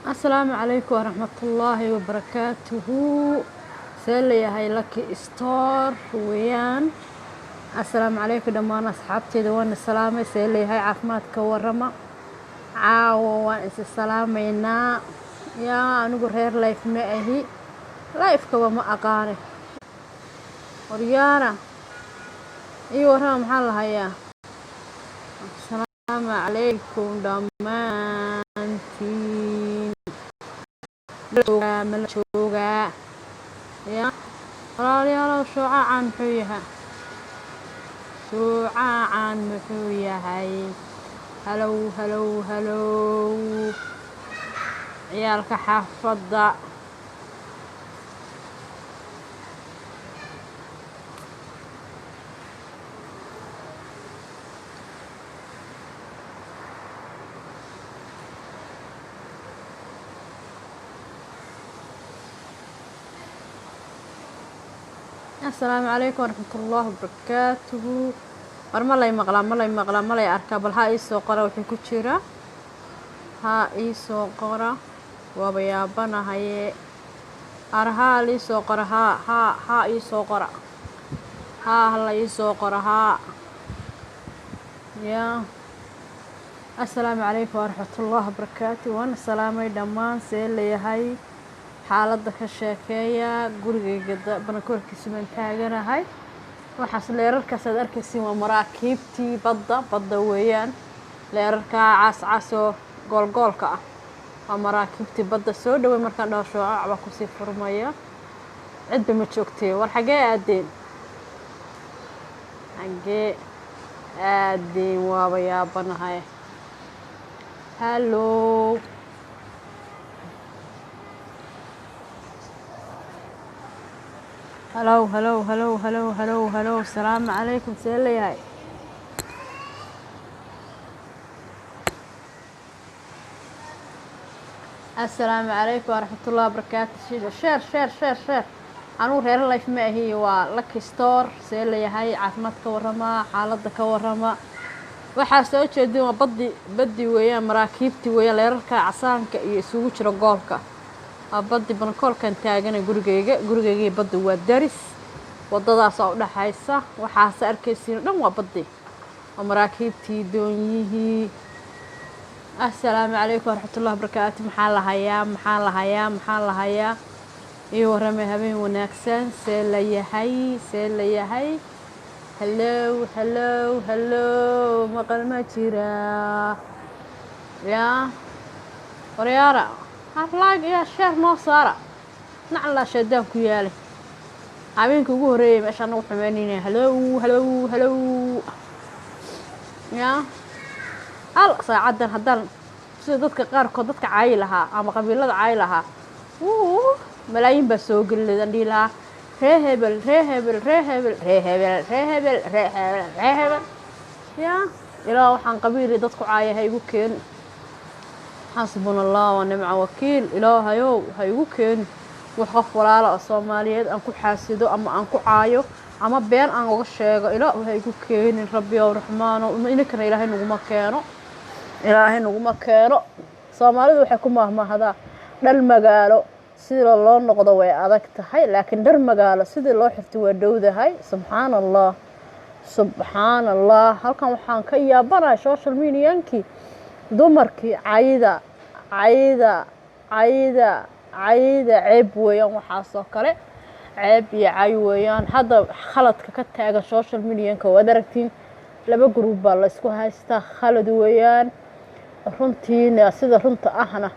Asalaamu calaykum waraxmatullaahi wabarakaatuhu. See leeyahay Lucky Store weeyaan. Asalaamu calaykum dhammaan asxaabteyda, waana salaamay. See leeyahay, caafimaadka warama? Caawa waan isa salaamaynaa. Yaa anigu reer live ma ahi, live-kaba ma aqaane. Waryaana iyo warrama, maxaa la hayaa? Asalaamu calaykum dhammaantiin. Mala joogaa ya walaalayaalow? Shuucacan muxuu yahay? Shuucacan muxuu yahay? Halow halow halow, ciyaalka xaafadda. Asalaamu calaykum waraxmatullaahi wabarakaatuhu. War ma lay maqlaa? Ma lay maqlaa? Ma lay arkaa? Bal ha iisoo qora wuxuu ku jira, ha iisoo qora. Waaba yaabanahaye. Ar haa liisoo qora, haa haa haa iisoo qora, haa hala iisoo qora, haa ya. Asalaamu calaykum waraxmatullaahi wabarakaatu. Waana salaamay dhammaan. See leeyahay, xaaladda ka sheekeeya? Gurigayga banakoorkiisa baan taaganahay. Waxaas leerarkaas aad arkaysiin waa maraakiibtii badda, badda weeyaan. Leerarkaa caas caasoo goolgoolka ah waa maraakiibtii badda. Soo dhawey markaan dhaho shoocac baa kusii furmaya. Cidba ma joogtee, war xaggee aadeen? Xaggee aadeen? Waaba yaabanahay. Hallo, halow halow halow halow halow halow. Asalaamu calaykum. See leeyahay? Asalaamu calaykum waraxmatullahi wabarakaatu. Share share share share. Anugu reer live ma ahi, waa Lucky Store. See leeyahay, caafimaad ka warrama, xaaladda ka warrama? Waxaa soo jeedin waa baddi, baddi weeyaan, maraakiibti weeyaan. Leerarka casaanka iyo isugu jira goolka waa baddi. Bankoolkan taagana gurigayga, gurigayga iyo baddi waa daris, wadadaasaa u dhaxaysa. Waxaase arkaysiin o dhan waa baddi, waa maraakiibtii, doonyihii. Asalaamu calaykum waraxmatullahi wabarakaatu. Maxaa la hayaa? Maxaa la hayaa? Maxaa la hayaa? Iyo warramay, habeen wanaagsan. See la yahay? See la yahay? Hallow hallow hallow, maqal ma jiraa? Yaa waryaara, harlaag iyo share noo saara. Naclaa shaydaan ku yaalay. Habeenka ugu horreeyay meeshaan nagu xumeynayna. Hallow hallow hallow. Yaa hal saacaddan haddaan sida dadka qaarkood dadka caayi lahaa ama qabiilada caayi lahaa, wuu malaayiin baa soo geli lahayd. Aan dhihi lahaa ree hebel, ree hebel, ree hebel, ree hebel, ree hebel, ree hebel, ree hebel. Yaa ilaa waxaan qabiili dadku caaya ha igu keeni. Xasbuna allah wa nimca wakiil. Ilaahayow ha igu keeni wax qof walaala oo Soomaaliyeed aan ku xaasido ama aan ku caayo ama been aan uga sheego. Ilaahu ha igu keenin, Rabbi ow Raxmaano. Ininkana Ilaahay naguma keeno, Ilaahay naguma keeno. Soomaalidu waxay ku mahmahdaa: dhal magaalo sida loo noqdo way adag tahay, laakiin dhar magaalo sidii loo xirto waa dhowdahay. Subxaana allah, subxaana allah. Halkan waxaan ka yaabanahay social mediankii, dumarkii cayda cayda cayda cayda. Ceeb weeyaan waxaasoo kale, ceeb iyo cay weeyaan. Hadda khaladka ka taagan social medianka waad aragtiin, laba group baa la isku haystaa. Khalad weeyaan runtiina. Sida runta ahna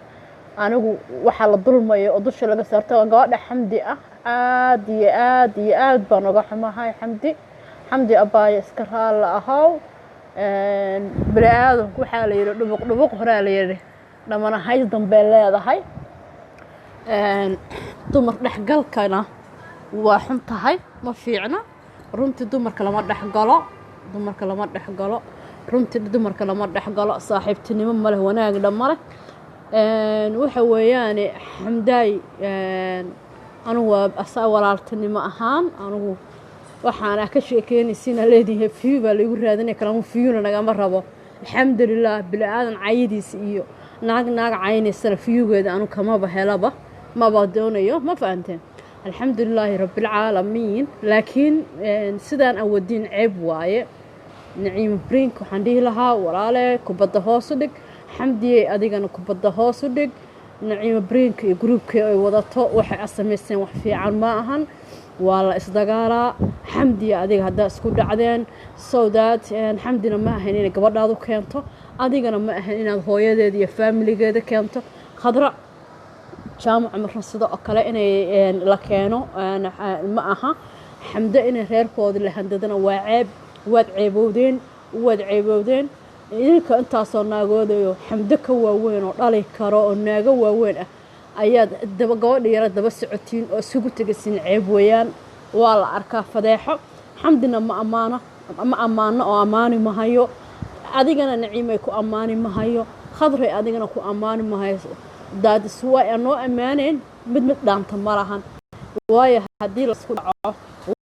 anigu waxaa la dulmaya oo dusha laga saarto gabadha Xamdi ah. Aad iyo aad iyo aad baan uga xumahay Xamdi. Xamdi abaayo, iska raalla ahow. Bini aadamku waxaa la yihi dhubuq dhubuq horaa la yihi dhamanahays dambey leedahay. Dumar dhexgalkana waa xun tahay, ma fiicna runtii. Dumarka lama dhexgalo, dumarka lama dhexgalo runtii, dumarka lama dhexgalo. Saaxiibtinimo maleh, wanaagna maleh. Waxa weeyaane Xamdaay, anigu waa asa walaaltinimo ahaan. Anigu waxaana ka sheekeynaysiina leedihay view baa laigu raadinaya, kalama viewna nagama rabo, alxamdulilah. Bini aadan cayadiisa iyo Naag naag caynaysana view-geeda anu kamaba helaba, maba doonayo. Ma fahanteen? Alxamdulilaahi rabbilcaalamiin. Laakiin sidaan awoodiin ceeb waaye. Naciimo Brink waxaan dhihi lahaa, walaale, kubadda hoos u dhig. Xamdiyey, adigana kubadda hoos u dhig. Naciimo Brink iyo group-kii ay wadato waxay samaysteen wax fiican ma ahan. Waa la isdagaalaa. Xamdiya, adiga haddaa isku dhacdeen, so that Xamdina ma ahayn inay gabadhaadu keento, adigana ma ahayn inaad hooyadeeda iyo faamiligeeda keento. Khadra Jaamac marna sida oo kale inay la keeno ma aha. Xamdo inay reerkoodii la handadana waa ceeb. Waad ceebowdeen, waad ceebowdeen idinka. Intaasoo naagoodayo Xamdo ka waaweyn oo dhali karo oo naago waaweyn ah ayaad daba gabadha yara daba socotiin oo isugu tegasiin. Ceeb weeyaan, waa la arkaa fadeexo. Xamdina ma ammaano, ma ammaano oo ammaani mahayo. Adigana, Naciimay, ku ammaani mahayo. Khadray, adigana ku ammaani mahayo. Daadis waa aan noo ammaaneyn. Mid mid dhaanta ma lahan, waayo haddii laisku dhaco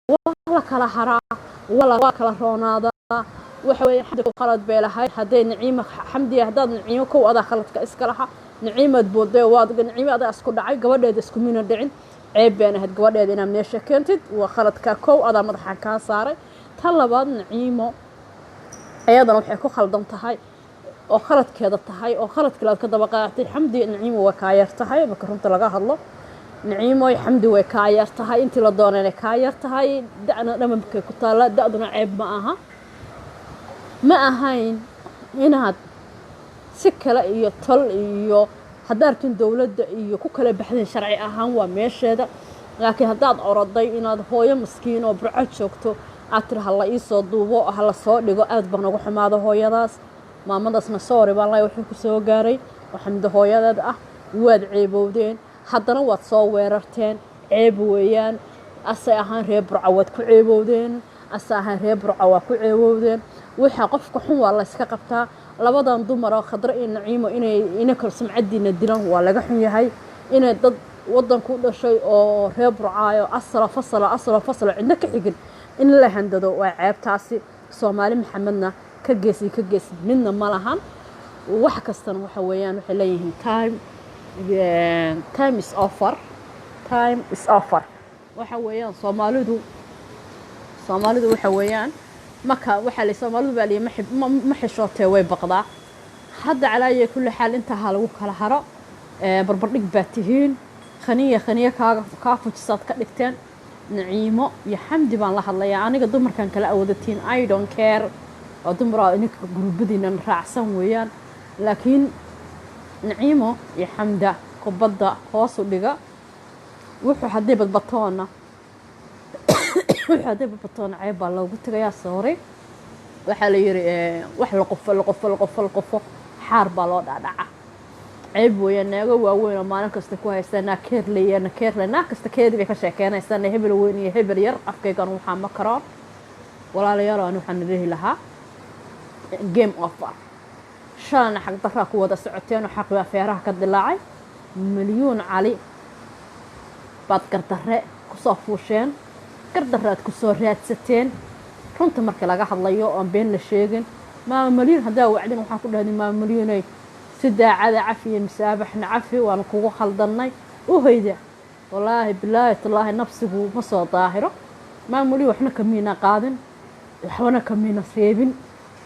waa la kala haraa, waa kala roonaadaa. Waxa weeye, Xamdi khalad bay lahayd. Hadday Naciima, Xamdiya, haddaad Naciimo kow adaa khaladka iska laha. Naciimaad boodday, waad Naciimo adaa isku dhacay, gabadheeda isku mina dhicin. Ceeb baan ahayd gabadheeda inaad meesha keentid. Waa khaladka kow, adaa madaxa kaa saaray. Tan labaad, Naciimo ayadana waxay ku khaldan tahay oo khaladkeeda tahay oo khalad kale aad ka daba qaadatay. Xamdi, Naciimo way kaa yar tahay. Marka runta laga hadlo, Naciimoy, Xamdi way kaa yar tahay. Intii la doonayna kaa yar tahay. Da'na dhamankay ku taalla, da'duna ceeb ma aha. Ma ahayn inaad si kale iyo tol iyo haddaad rabtin dowladda iyo ku kala baxdeen sharci ahaan, waa meesheeda. Laakiin haddaad oroday inaad hooyo maskiin oo Burco joogto aad tiri hala iisoo duubo, hala soo dhigo, aad baan uga xumaada. Hooyadaas, maamadaasna sorry baan leeyahay wuxuu ku soo gaaray oo Xamdo hooyadeed ah. Waad ceebowdeen, haddana waad soo weerarteen. Ceeb weeyaan. Asay ahaan reer Burca waad ku ceebowdeen, ase ahaan reer Burca waa ku ceebowdeen. Waxa qofka xun waa la iska qabtaa. Labadan dumar oo Khadro iyo Naciimo inay inakal sumcadiina dilan waa laga xun yahay. Inay dad waddanku dhashay oo reer Burcaayo, asala fasala, asala fasala, cidna ka xigin in la handado waa ceebtaasi. Soomaali Maxamedna ka gees iyo ka gees midna ma lahan. Wax kastana waxa weeyaan waxay leeyihiin time. Time is over, time is over. Waxa weeyaan, Soomaalidu waxa weeyaan marka waxaa la Soomaalidu baa liyi ma xishootee, way baqdaa. Hadda calaaya kulli xaal intaa ha lagu kala haro. Barbardhig baa tihiin. Khaniya khaniya kaaga kaa fujisaad ka dhigteen. Naciimo iyo Xamdi baan la hadlayaa aniga. Dumarkan kala awadatiin, I don't care, waa dumar idinka group-adiinan raacsan weeyaan. Laakiin Naciimo iyo Xamda kubadda hoosu dhiga. Wuxuu haddii badbatoona, wuxuu haddii badbatoona ceeb baa loogu tegayaa. Sorry, waxaa la yiri wax la qofo, la qofo, la qofo, la qofo, xaar baa loo dhacdhaca. Ceeb weeyaan. Naago waaweyn oo maalin kasta ku haystaa naa keerleya, na keerle, naag kasta keedii bay ka sheekeynaysaa, na hebel weyn iyo hebel yar. Afkaygan waxaa ma karoon. Walaalayaal, ani waxaan dhihi lahaa game over. Shalana xaqdarraa ku wada socoteen oo xaq baa feeraha ka dilaacay. Milyuun Cali baad gardarre kusoo fuusheen, gardarre aad kusoo raadsateen. Runta marka laga hadlayo oon been la sheegin, Maama Milyuun haddaa wacdin, waxaan ku dhahday, Maama Milyuunay, si daacada cafi iyo masaabaxna cafi, waanu kugu khaldannay u hoyda. Wallaahi, bilaahi, tallaahi, nafsigu ma soo daahiro. Maama Milyuun waxna kamiina qaadin, waxbana kamiina reebin.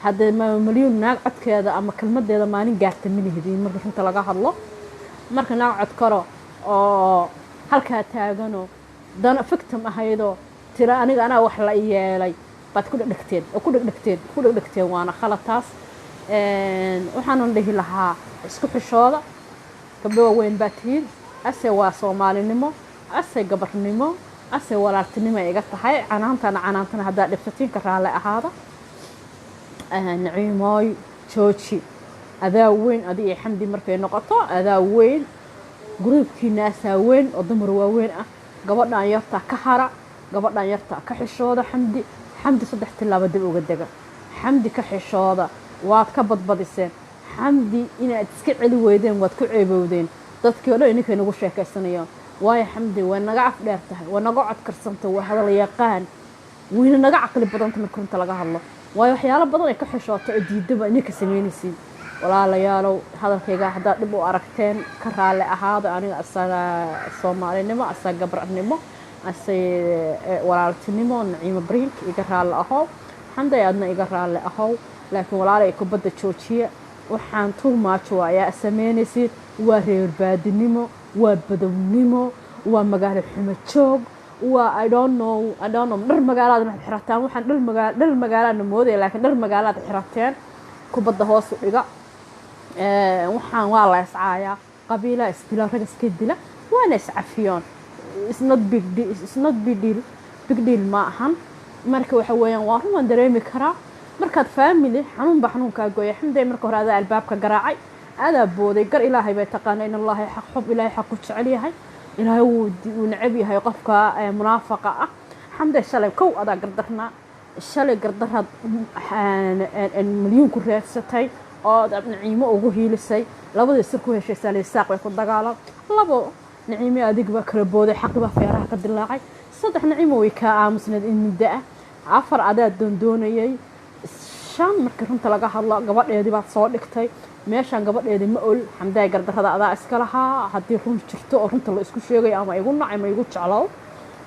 Haddee Maama Milyuun naag codkeeda ama kelmadeeda maalin gaarta malihidin. Marka runta laga hadlo, marka naag cod karo oo halkaa taaganoo dana victim ahaydoo tira aniga anaa wax la yeelay baad ku dhegdhegteen oo ku dhegdhegteen, ku dhegdhegteen. Waana khalad taas. Waxaanan dhihi lahaa isku xishooda, gabdho waaweyn baa tihiin. Ase waa soomaalinimo, ase gabarnimo, ase walaaltinimo ay iga tahay canaantana. Canaantana haddaad dhibsatiin, ka raalle ahaada. Naciimooy, jooji, adaa weyn. Adi iyo Xamdi markay noqoto adaa weyn, group-kiinaasaa weyn oo dumar waaweyn ah. Gabadhan yartaa ka hara, gabadhan yartaa ka xishooda. Xamdi, Xamdi saddex tilaabo dib uga dega. Xamdi ka xishooda, waad ka badbadiseen. Xamdi inaad iska celi weydeen, waad ku ceebowdeen. Dadkii o dhan idinkay nagu sheekaysanayaan. Waayo Xamdi way naga af dheer tahay, way naga codkarsantay, waa hadal yaqaan, wayna naga caqli badanta marka runta laga hadlo. Waayo waxyaalo badan ay ka xishooto oo diidaba idinka samaynaysiin. Walaalayaalow, hadalkayga haddaad dhib u aragteen, ka raalli ahaado. Aniga asaga Soomaalinimo, asaga gabarnimo, ase walaaltinimo, Naciimo Brink iga raalli ahow. Xamday, aadna iga raalli ahow. Laakiin walaalay, kubadda joojiya. Waxaan too much waa ayaa sameynaysid. Waa reer baadinimo, waa badownimo, waa magaalo xumo joog, waa I don't know, I don't know. Dhar magaalaad waxaad xirataan, waxaan dhar magaal, dhar magaalaadna moodaya, laakiin dhar magaalaad xirateen. Kubadda hoos u dhiga. Waxaan waa la iscaayaa, qabiilaa isdila, rag iska dila, waana iscafiyoon. It's not big deal, it's not big deal, big deal ma ahan. Marka waxa weeyaan, waa run, waan dareemi karaa markaad family xanuun ba xanuunkaa gooya. Xamday, marka hore adaa albaabka garaacay, adaa booday. Gar Ilaahay bay taqaana. In Allahi xaq xub, Ilaahay xaq ku jecel yahay, Ilaahay wuu necab yahay qofka munaafaqa ah. Xamday, shalay kow adaa gardarnaa. Shalay gardaraad Milyuun ku raadsatay ood Naciimo ugu hiilisay. Labadii sir ku heshay saaq bay ku dagaalan. Labo, Naciime adig baa kala booday, xaqi baa feeraha ka dilaacay. Saddex, Naciimo way kaa aamusneed in muddo ah. Afar, adaa doondoonayay. Shan, markii runta laga hadlo, gabadheedii baad soo dhigtay meeshaan. Gabadheedii ma ol. Xamdaay, gardarrada adaa iska lahaa. Haddii run jirto oo runta la isku sheegayo, ama igu nac ama igu jeclow,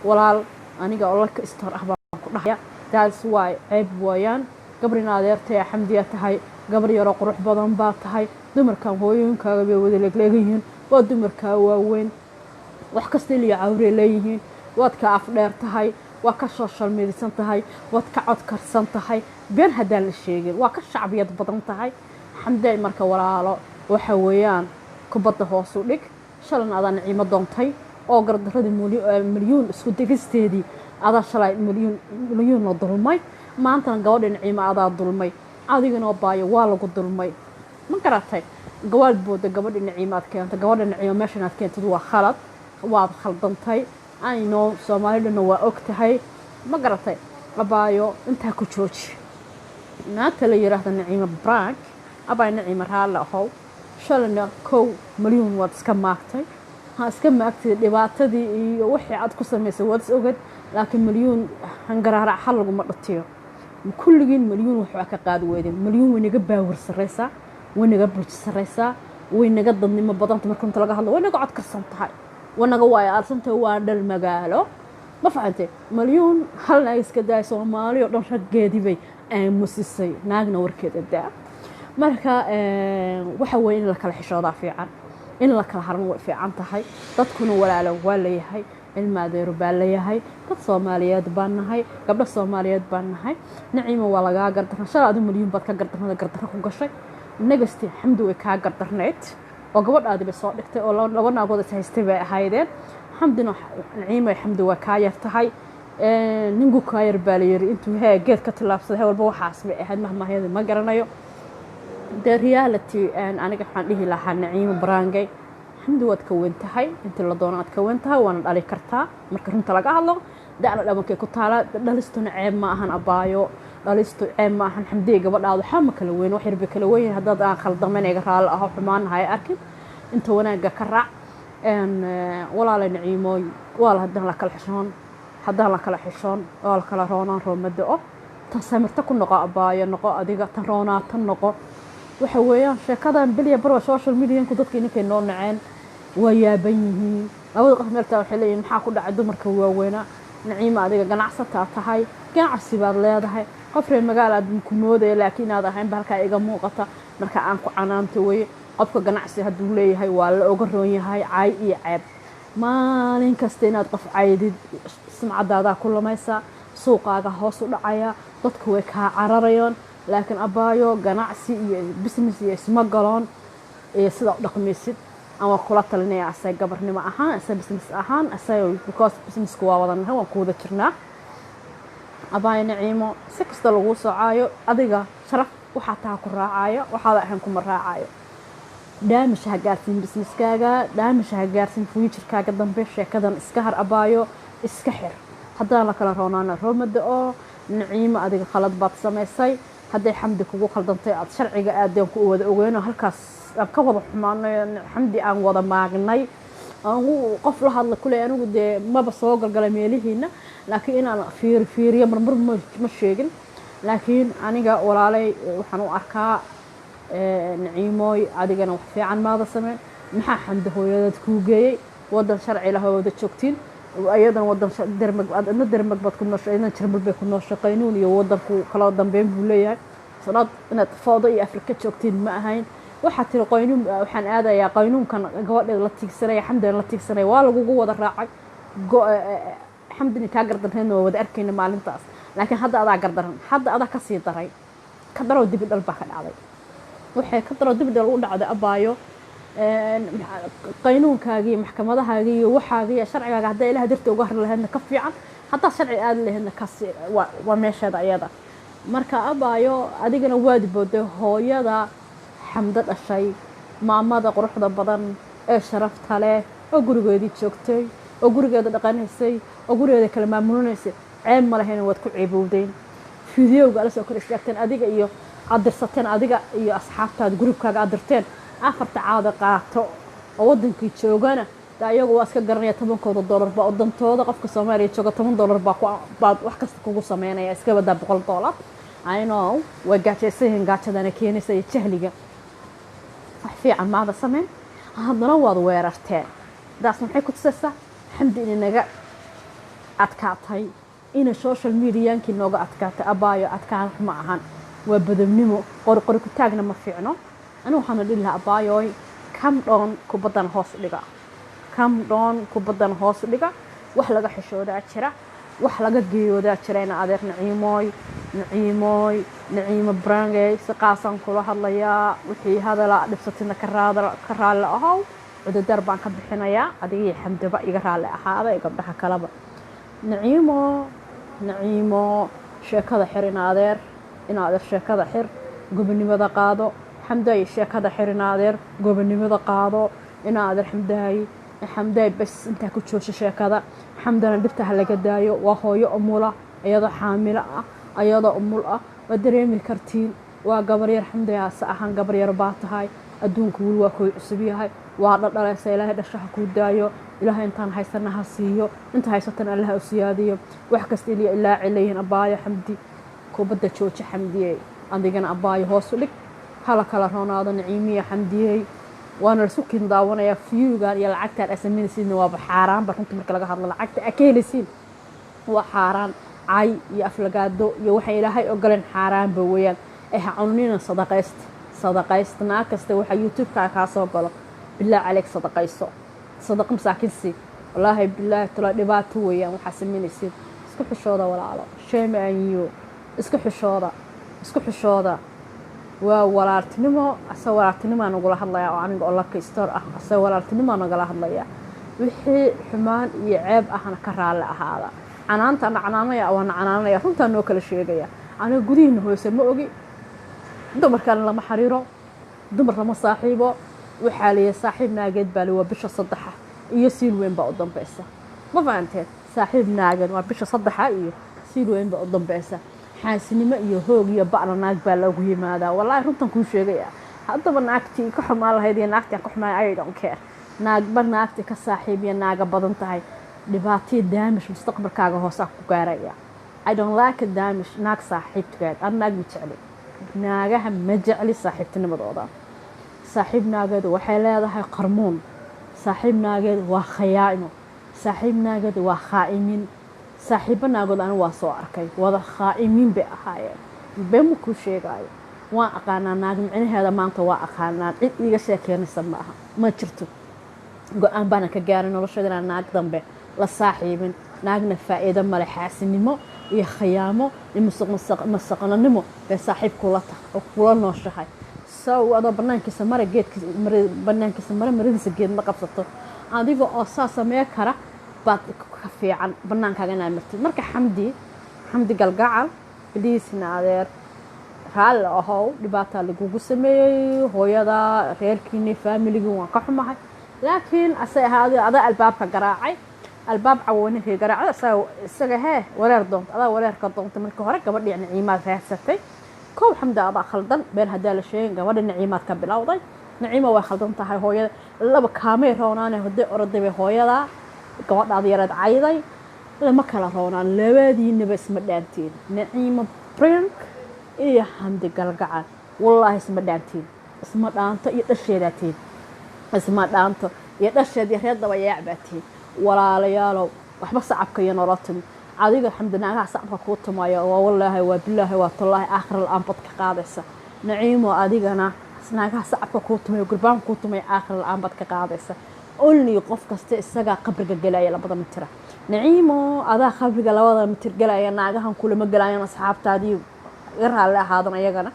walaal, aniga oo laka istor ah baan ku dhahaya. Taas waay ceeb waayaan. Gabrin adeertay Xamdiya tahay, gabar yaroo qurux badan baa tahay. Dumarkan hooyooyinkaaga bay wada leegleegayihiin, waa dumarkaa waaweyn, wax kasta iliyo cawrey leeyihiin. Waad ka afdheer tahay, waa ka social medisan tahay, waad ka codkarsan tahay. Been haddaan la sheegin, waa ka shacbiyad badan tahay, Xamdey. Marka walaalo, waxa weeyaan kubadda hoosu dhig. Shalan adaa Naciimo doontay oo gardaradii Milyuun isku degisteedii adaa shalay Milyuun, Milyuunna dulmay. Maantana gabadha Naciimo adaa dulmay, adigana baayo waa lagu dulmay. Ma garatay? Gawaad booda gabadha Naciimo aad keentay, gabadha Naciimo meeshan aad keentad waa khalad, waad khaldantay. Ayno Soomaalidhana waa og tahay. Ma garatay, abaayo? Intaa ku jooji. Naagta la yiraahdo Naciimo Brank, abaay Naciimo, raalle ahow. Shalayna kow Milyuun waad iska maagtay, ha iska maagtay. Dhibaatadii iyo wixii aad ku samaysay waad is oged. Laakiin Milyuun hangaraarac hal laguma dhatiyo. Kulligiin Milyuun waxbaa ka qaadi weydeen. Milyuun way naga baawar sarreysaa, way naga burji sarreysaa, way naga dadnimo badanta. Marka runta laga hadlo, way naga codkarsan tahay, way naga waaya aarsan tahay. Waa dhal magaalo, ma fahantay? Milyuun hal naag iska daay, Soomaali oo dhan raggeedii bay aamusisay. Naagna warkeeda daa. Marka waxa weeye in la kala xishoodaa fiican, in la kala haran way fiican tahay. Dadkuna walaalo waa leeyahay, ilma adeero baa leeyahay, dad Soomaaliyeed baan nahay, gabdho Soomaaliyeed baan nahay. Naciima, waa lagaa gardarna. Shalay adu Milyuun baad ka gardarnada, gardarro ku gashay. Nagasti Xamdi way kaa gardarnayd oo gabadhaadi bay soo dhigtay oo laba naagood is haystay bay ahaydeen. Xamdina, Naciima, Xamdi waa kaa yar tahay. Ninku kaa yar baa la yiri intuu hee geed ka tillaabsaday walba. Waxaas bay ahayd mahmaahyada, ma garanayo. The reality, aniga waxaan dhihi lahaa Naciimo Baraangay, Xamdi waad ka weyn tahay, intii la doono aad ka weyn tahay, waana dhali kartaa. Marka runta laga hadlo, da'na dhabankay ku taalaa. Dhalistuna ceeb ma ahan, abaayo, dhalistu ceeb ma ahan. Xamdiga gabadhaada waxba ma kala weyn, wax yar bay kala weyn. Haddaad aan khaldamayn, iga raalli aho, xumaanahay arkin, inta wanaagga ka raac. Walaalay Naciimooy, waa haddaan la kala xishoon, haddaan la kala xishoon, waa la kala roonaan. Rooma da'o. Tan samirta ku noqo, abaayo, noqo adiga tan roonaatan noqo. Waxa weeyaan sheekadan bilya barwa social medianku dadka ninkay noo naceen, waa yaaban yihiin. Labada qof meeltaa waxay leeyihin, maxaa ku dhacay dumarka waaweynaa? Naciima, adiga ganacsataa tahay, ganacsi baad leedahay. Qof reer magaala aad ku moodaya, laakiin inaad ahayn ba halkaa iga muuqata. Marka aan ku canaanto weye. Qofka ganacsi hadduu leeyahay waa la oga roon yahay caay iyo ceeb. Maalin kasta inaad qof caydid, sumcadaadaa ku lamaysaa, suuqaaga hoos u dhacaya, dadku way kaa cararayaan. Laakiin abaayo, ganacsi iyo business iyo isma galoon iyo sidaa u dhaqmaysid. Ama kula talinaya ase gabarnimo ahaan, ase business ahaan, ase because businessku waa wada nahay, waan ku wada jirnaa. Abaayo Naciimo, si kasta laguu socaayo, adiga sharaf waxaa taha ku raacayo, waxaada ahayn kuma raacayo. Damage ha gaarsiin businesskaaga, damage ha gaarsiin futurekaaga dambe. Sheekadan iska har, abaayo, iska xir. Haddaan la kala roonaana, roomada oo Naciimo, adiga khalad baad samaysay. Hadday Xamdi kugu khaldantay, aad sharciga aadeen ku wada ogeyno, halkaas aan ka wada xumaanay, Xamdi aan wada maagnay. Anigu qof la hadla kuley, anigu dee maba soo galgalay meelihiina, laakiin inaan fiir fiiriyo marmar ma sheegin. Laakiin aniga walaalay waxaan u arkaa Naciimooy, adigana wax fiican maada sameyn. Maxaa Xamdi hooyadaad kuu geeyey wadan sharci lah oo wada joogtiin? Ayadana wadan Denmark, adna Denmark baad ku noosha, ayadana Jarmal bay ku noosha. Qaynuun iyo wadanku kala dambeyn buu leeyahay. Sanaad inaad foodo iyo Afrika joogtiin ma ahayn. Waxaa tiri qaynuun waxaan aadayaa, qaynuunkan gabadheeda la tiigsanaya, Xamdina la tiigsanaya, waa lagugu wada raacay. Xamdina kaa gardarneedna waa wada arkayna maalintaas, laakiin hadda adaa gardaran, hadda adaa kasii daray. Ka daroo dibi dhal baa ka dhacday. Waxay ka daroo dibi dhal u dhacday, abaayo, qaynuunkaagii, maxkamadahaagii iyo waxaagii iyo sharcigaaga haddaa Ilaah dartii uga hari lahaydna ka fiican, haddaa sharci aadi lahaydna kasi waa meesheeda ayada. Marka abaayo, adigana waad booday hooyada Xamdo dhashay, maamada quruxda badan ee sharafta leh oo gurigeedii joogtay oo gurigeeda dhaqanaysay oo gurigeeda kala maamulinaysay. Ceeb ma lahayn, waad ku ceebowdeen. Fideoga ala soo kor istaagteen adiga iyo aad dirsateen, adiga iyo asxaabtaada gurubkaaga aad dirteen, afarta caada qaato oo wadankii joogana de ayagu waa iska garanaya. 10-kooda dollar baa wadantooda, qofka Soomaaliya jooga $10 baa ku baad wax kasta kugu sameynaya, iska badaa $100. I know, way gaajaysan yihiin, gaajadana keenaysa iyo jahliga. Wax fiican maada sameyn, haddana waad weerarteen. Taas maxay ku tusaysaa? Xamdi inay naga adkaatay, inay social mediankii nooga adkaatay. Abaayo, adkaan ma ahan, waa badobnimo. Qori qori ku taagna ma fiicno. Anigu waxaana dhihi lahaa, abaayooy, calm down, kubaddan hoos dhiga. Calm down, kubaddan hoos dhiga. Wax laga xishoodaa jira, wax laga geeyoodaa jira. Ina adeer Naciimooy, Naciimooy, Naciimo Brangey, si qaasaan kula hadlayaa. Wixii hadala dhibsatina ka raada, ka raalli ahow. Cudurdaar baan ka bixinayaa, adiga iyo Xamdaba iga raalli ahaada iyo gabdhaha kaleba. Naciimo, Naciimo, sheekada xir, ina adeer, ina adeer, sheekada xir, gobonimada qaado. Xamdaay, sheekada xir, ina adeer, gobonimada qaado. Ina adeer Xamdaay, Xamdaay, bas intaa ku joosho sheekada. Xamdana dhibta ha laga daayo. Waa hooyo umula, iyadoo xaamilo ah, iyadoo umul ah, waa dareemi kartiin. Waa gabar yar Xamdaay, ase ahaan gabar yar baa tahay. Adduunka weli waa kuu cusub yahay, waa dhadhalaysa. Ilaahay dhasha ha kuu daayo, Ilaahay intaan haysana ha siiyo, inta haysatana Allaha u siyaadiyo. Wax kasta iliya ilaa cilayihin. Abaayo Xamdi, kubadda jooji. Xamdiyey, adigana abaayo hoos u dhig, hala kala roonaado. Naciimiya Xamdiyey, waana lasu kin daawanayaa. Viewgan iyo lacagtaan aad samaynaysiinna waaba xaaraanba. Runta marka laga hadlo, lacagta aa ka helaysiin waa xaaraan. Cay iyo aflagaado iyo waxay Ilaahay ogoleen xaaraanba weeyaan. Ee ha cunina, sadaqaysta, sadaqaysta. Naag kasta waxa YouTube-ka kaa soo galo, bilaa caleyk, sadaqayso, sadaqa masaakiin sii. Wallaahi, bilaahi tala, dhibaato weeyaan waxaa samaynaysiin. Isku xishooda, walaalo. Shame on you. Isku xishooda, isku xishooda. Waa walaaltinimo, ase walaaltinimaa nagula hadlaya oo aniga oo Laka Store ah, ase walaaltinimaa nagala hadlaya. Wixii xumaan iyo ceeb ahna ka raalli ahaada. Canaantaana canaanaya, waana canaanaya, runtaa noo kala sheegaya. Aniga gudihiina hoose ma ogi, dumarkana lama xariiro, dumar lama saaxiibo. Waxaa leeyahay saaxiib naageed baa le waa bisha saddexa iyo siil weyn baa u dambeysa. Ma fahanteen? Saaxiib naageed waa bisha saddexa iyo siil weyn baa u dambeysa. Xaasinimo iyo hoog iyo ba'na naag baa loogu yimaadaa. Wallaahi runtan kuu sheegaya. Haddaba naagtii ka xumaan lahayd iyo naagtii aan ka xumaan, I don't care. Naagba naagtii ka saaxiib iyo naaga badan tahay, dhibaataya damage mustaqbalkaaga hoosaa ku gaaraya. I don't like a damage naag saaxiibtigeed. An naag ma jecli, naagaha ma jecli saaxiibtinimadooda. Saaxiib naageed waxay leedahay qarmuun. Saaxiib naageed waa khayaano. Saaxiib naageed waa khaa'imiin. Saaxiibo naagood anigu waa soo arkay, wada khaa'imiin bay ahaayeen. Been ma kuu sheegaayo. Waan aqaanaa naag micnaheeda maanta, waa aqaanaa. Cid iiga sheekeynaysa ma aha, ma jirto. Go-aan baana ka gaaray nolosheeda inaan naag dambe la saaxiibin. Naagna faa'iido male. Xaasinimo iyo khayaamo iyo musuq masaqnanimo bay saaxiib kula tahay oo kula nooshahay. Sow adoo banaankiisa mara geedkiisa, banaankiisa mara maradiisa geed ma qabsato. Adiga oo saa samee kara baad ka fiican banaankaaga inaad martid. Marka Xamdi, Xamdi Galgacal, please, na adeer, raalli ahow. Dhibaataa lagugu sameeyey hooyada, reerkiini, faamiligii, waan ka xumahay. Laakiin ase ahaadee, adaa albaabka garaacay, albaab cawaninkii garaacay. Isaga hee wareer doonta, adaa wareerka doonta. Markii hore gabadhii Naciimaad raadsatay. Kow, Xamdi, adaa khaldan. Been haddaa la sheegin, gabadha Naciimaad ka bilowday. Naciima way khaldan tahay. Hooyada laba kaamay roonaane, hadday oroday bay hooyada gabadhaada yareed cayday. Lama kala roonaan, labadiinaba isma dhaantiin. Naciimo Brink iyo Xamdi Galgacal, wallaahi isma dhaantiin. Isma Dhaanto iyo dhasheedaa tihiin, Isma Dhaanto iyo dhasheed iyo reer Dabayaac baa tihiin. Walaalayaalow, waxba sacabka iyo noola timi. Adiga Xamdi, naagaha sacabka kuu tumaya waa wallaahi, waa bilaahi, waa tallaahi, aakhira la-aan bad ka qaadaysa. Naciimo, adigana naagaha sacabka kuu tumaya, gurbaan kuu tumaya, aakhira la-aan bad ka qaadaysa. Only qof kasta isagaa qabriga gelaya 2da mitira. Naciimo, adaa qabriga 2da mitir gelaya, naagahan kulama gelayan. Asxaabtaadii iga raalli ahaadan ayagana.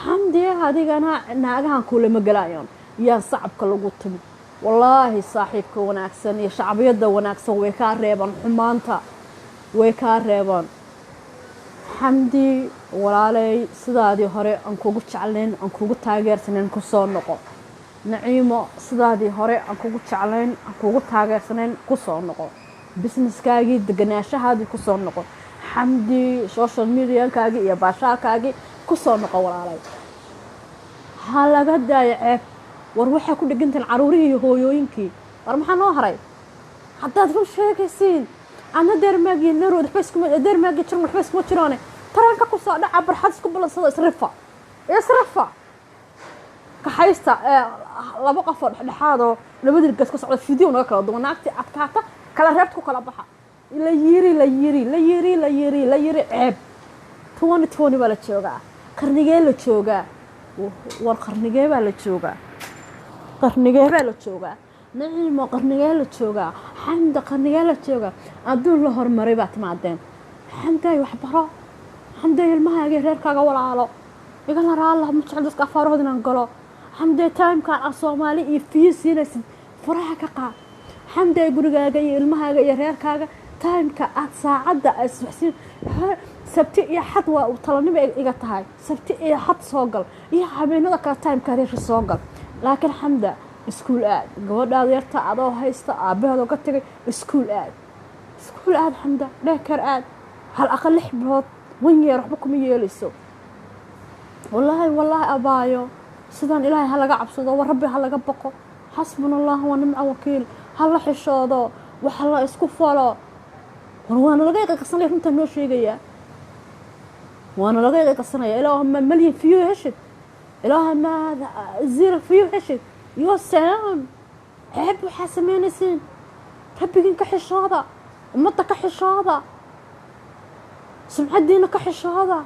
Xamdi, adigana naagahan kulama gelayan. Yaan sacabka lagu tumi. Wallaahi, saaxiibka wanaagsan iyo shacbiyadda wanaagsan way kaa reebaan xumaanta, way kaa reebaan. Xamdi walaaley, sidaadii hore aan kugu jeclayn, aan kugu taageersanayn, kusoo noqo. Naciimo, sidaadii hore aan kugu jeclayn, aan kugu taageersanayn, kusoo noqo. Businesskaagii, deganaashahaadii kusoo noqo. Xamdi, social mediakaagii iyo baashaalkaagii kusoo noqo. Walaalay, ha laga daayo ceeb. War waxaa ku dhegantahin caruurihii iyo hooyooyinkii. War maxaa noo haray haddaad run sheegaysiin? Adna Deermaagiyo Narood waxba iskuma, Deermaagiyo Jarmal waxba iskuma jiraane. Tareenka kusoo dhaca, barxad isku ballansada, isrifa, isrifa, kaxaysta laba qof oo dhexdhexaadoo labadii gas ka socda, video naga kala duwan, naagtii adkaata kala reebta ku kala baxa. La yiri, la yiri, la yiri, la yiri, la yiri. Ceeb. 2020 baa la joogaa. Qarnigee la joogaa? War qarnigee baa la joogaa? Qarnigee baa la joogaa, Naciimo? Qarnigee la joogaa, Xamda? Qarnigee la joogaa? Adduun la horumaray baa timaadeen. Xamday, waxbaro. Xamday, ilmahaaga iyo reerkaaga walaalo. Igala raalla, ma jecel dadka afaarahood inaan galo. Xamday, timekan aad Soomaali iyo fiyo siinaysid faraha ka qaad. Xamday, gurigaaga iyo ilmahaaga iyo reerkaaga timeka aad saacadda aad iswaxsiin. Sabti iyo xad waa talanimo iga tahay. Sabti iyo xad soo gal iyo habeenada kale timeka reerka soo gal. Laakiin Xamda, iskuul aad. Gabadhaada yarta adoo haysta, aabbaheedoo ka tegay, iskuul aad, iskuul aad. Xamda, daycare aad, hal aqal 6 bilood, one year, waxba kuma yeelayso. Wallaahi, wallaahi, abaayo, sidaan Ilaahay ha laga cabsado. War Rabbi ha laga baqo. Xasbuna Allah wa nimca wakiil. Ha la xishoodo, waxa la isku falo. War waana laga yaqiiqsanaya, runtaan noo sheegayaa, waana laga yaqiiqsanaya. Ilaahu ma malyan view heshid, ilaahu ma zero view heshid. Yo sound ceeb waxaa samaynaysiin. Rabbigin ka xishooda, ummadda ka xishooda, sumcaddiina ka xishooda.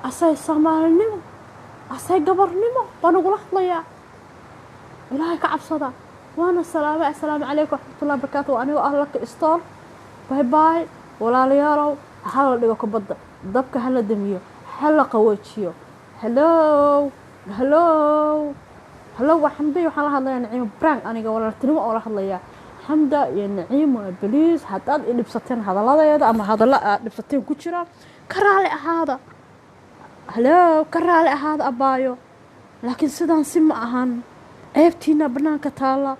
Asay Soomaalinimo, asay gabarnimo baa nagula hadlayaa. Ilaahay ka cabsada. Waana salaamay. Assalaamu calaykum waraxmatullahi barakaatu. Anigoo ah Laka Store. Bye bye, walaalayaalow. Hala dhigo kubadda, dabka hala damiyo, hala qawoojiyo. Hello, hello, hello, waa Xamdi. Waxaan la hadlayaa Naciimo Brank. Aniga walaaltinimo oo la hadlayaa Xamda iyo Naciimo. Please, haddaad i dhibsateen hadalladeeda ama hadallo aad dhibsateen ku jiraan, ka raali ahaada. Hello, ka raali ahaada, abaayo. Laakiin sidaan si ma ahan. Ceebtiina bannaanka taalla,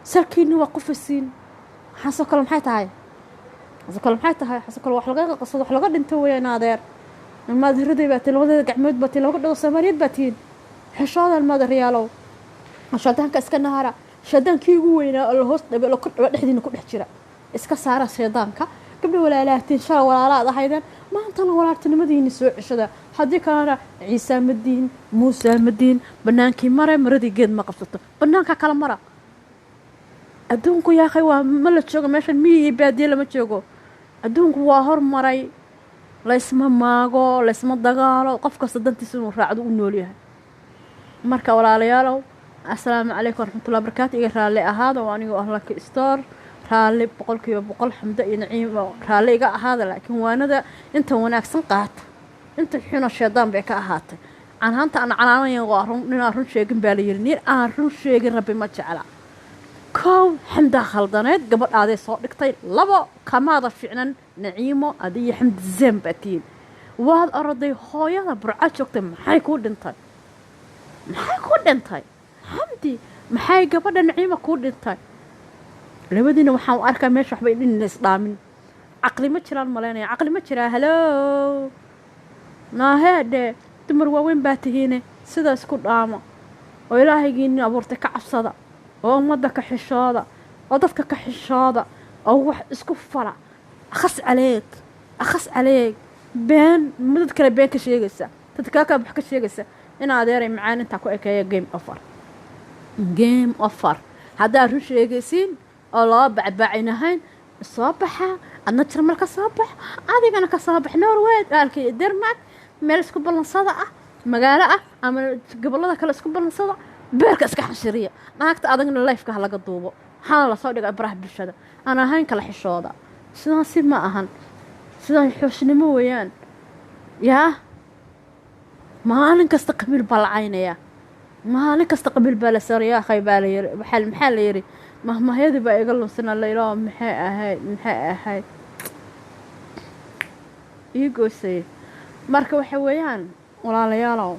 salkiina waa qufasiin. Waxaasoo kale maxay tahay? Waxaasoo kale maxay tahay? Waxaasoo kale wax laga qasado, wax laga dhinto weeyaan. Adeer, maadaraday baa tihiin, labadeeda gacmood baa tihiin, laba gabdhood Soomaaliyeed baa tihiin. Xishoodan, maadarayaalow, shaydaanka iska naara. Shaydaankii ugu weynaa oo la hoos dhabe, la kor dhabe, dhexdiina ku dhex jira, iska saara shaydaanka. Gabdho walaalaatiin, shalay walaalaad ahaydeen, maantana walaaltinimadiini soo ceshada. Haddii kalena Ciise ma diin, Muuse ma diin. Bannaankii mare, maradii geed ma qabsato, bannaanka kala mara. Adduunku yaaqay waa ma la joogo meeshan, miyi iyo baadiye lama joogo. Adduunku waa hormaray. Laysma maago, laysma dagaalo. Qof kasta dantiisa inuu raacdo u nool yahay. Marka walaalayaalow, assalaamu calaykum waraxmatullahi barakaatu. Iga raalli ahaada oo anigoo ah Laki Store. Raalli 100%. Xamdo iyo Naciim raalli iga ahaada. Laakiin waanada inta wanaagsan qaata, inta xuno shaydaan bay ka ahaatay. Canaanta aan canaanaya waa run. Nin aan run sheegin baa la yiri, nin aan run sheegin Rabbi ma jecla. Kow, Xamdaa khaldaneed, gabadhaaday soo dhigtay. Labo, kamaada fiicnan. Naciimo, adiyo Xamdi zem baa tihiin. Waad oroday. Hooyada Burco joogtay maxay kuu dhintay? Maxay kuu dhintay, Xamdi? Maxay gabadha Naciimo kuu dhintay? Labadiina waxaan u arkaa meesha waxba idhin isdhaamin. Caqli ma jiraan malaynaya, caqli ma jiraa. Hello, naaheedhe, dumar waaweyn baa tihiine, sida isku dhaamo oo Ilaahaygiini abuurtay ka cabsada, oo ummadda ka xishooda, oo dadka ka xishooda, oo wax isku fala. Akhas caleeg, akhas caleeg. Been ma dad kale been ka sheegaysa, dad kale kale wax ka sheegaysa. In adeeray macaan intaa ku ekeeya. Game over, game over. Haddaad run sheegaysiin oo loo bacbaacinahayn, soo baxa. Adna Jarmal ka soo bax, adigana ka soo bax Norway, aalkii Denmark, meel isku ballansada ah, magaalo ah ama gobollada kale isku ballansada, beerka iska xashiriya. Naagta adagna live-ka ha laga duubo, waxaana lasoo dhiga baraha bulshada. Aan ahayn kala xishooda. Sidaasi ma ahan, sidaan xooshnimo weeyaan. Yaa maalin kasta qabiil baa la caynaya, maalin kasta qabiil baa la saaraya. Akhay, baa la yiri, waxaa maxaa la yiri? Mahmahyadii baa iga lunsana laylo. Maxay ahayd? Maxay ahayd? Ii goysay. Marka waxa weeyaan, walaalayaalow,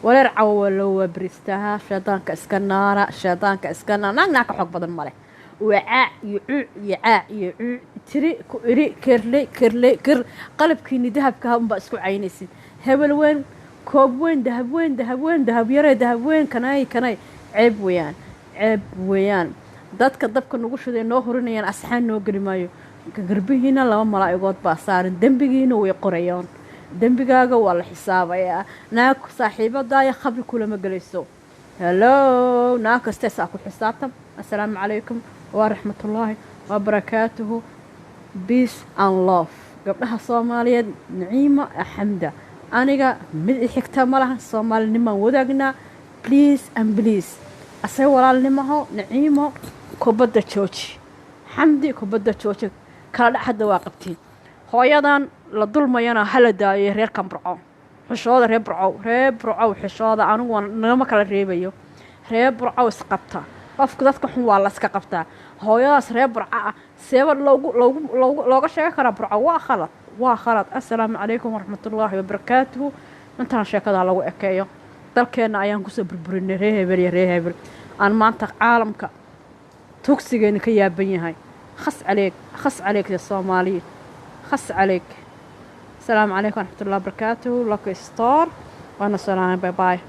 wareer cawa waa loo waabariistaa. Shaydaanka iska naara, shaydaanka iska naara. Naag naag ka xoog badan male. Waa caac iyo cuuc iyo caac iyo cuuc, tiri ku iri, kerle kerle ker. Qalabkiini dahabka unbaa isku caynaysid. Hebel weyn, koob weyn, dahab weyn, dahab weyn, dahab yare, dahab weyn, kanay kanay. Ceeb weeyaan, ceeb weeyaan. Dadka dabka nagu shiday noo hurinayaan asxaan noo geli maayo. Garbihiina laba malaa'igood baa saaran, dembigiina way qorayaan. Dembigaaga waa la xisaabayaa. Naag saaxiibadaaya khabri kulama gelayso. Hello, naag kastee saa ku xisaabtan. Assalaamu calaykum waraxmatullaahi wabarakaatuhu. Peace and love, gabdhaha Soomaaliyeed. Naciima Axamda, aniga mid i xigta ma laha. Soomaalinimaan wadaagnaa. Please and please, asay walaalnimaho. Naciimo, kubadda jooji. Xamdi, kubadda jooji. Kala dhac hadda waa qabtiin. Hooyadan la dulmayana hala daayo. Reerkan Burco, xishooda. Reer Burcow, reer Burcow, xishooda. Anigu nagama kala reebayo. Reer Burcow, isqabta. Qofka dadka xun waa la iska qabtaa. Hooyadaas reer Burco ah seeba loogu loogu loogu looga sheegan karaa Burco? Waa khalad, waa khalad. Assalaamu calaykum waraxmatullaahi wabarakaatuhu. Intaan sheekadaa lagu ekeeyo. Dalkeenna ayaan kusoo burburinay reer hebel iyo reer hebel. Aan maanta caalamka tugsigeena ka yaaban yahay. Khas caleeg, khas caleeg ya Soomaaliya, khas caleeg. Asalaamu calaykum waraxmatullahi wabarakaatuhu. Lucky Store waana salaamay. Bye bye.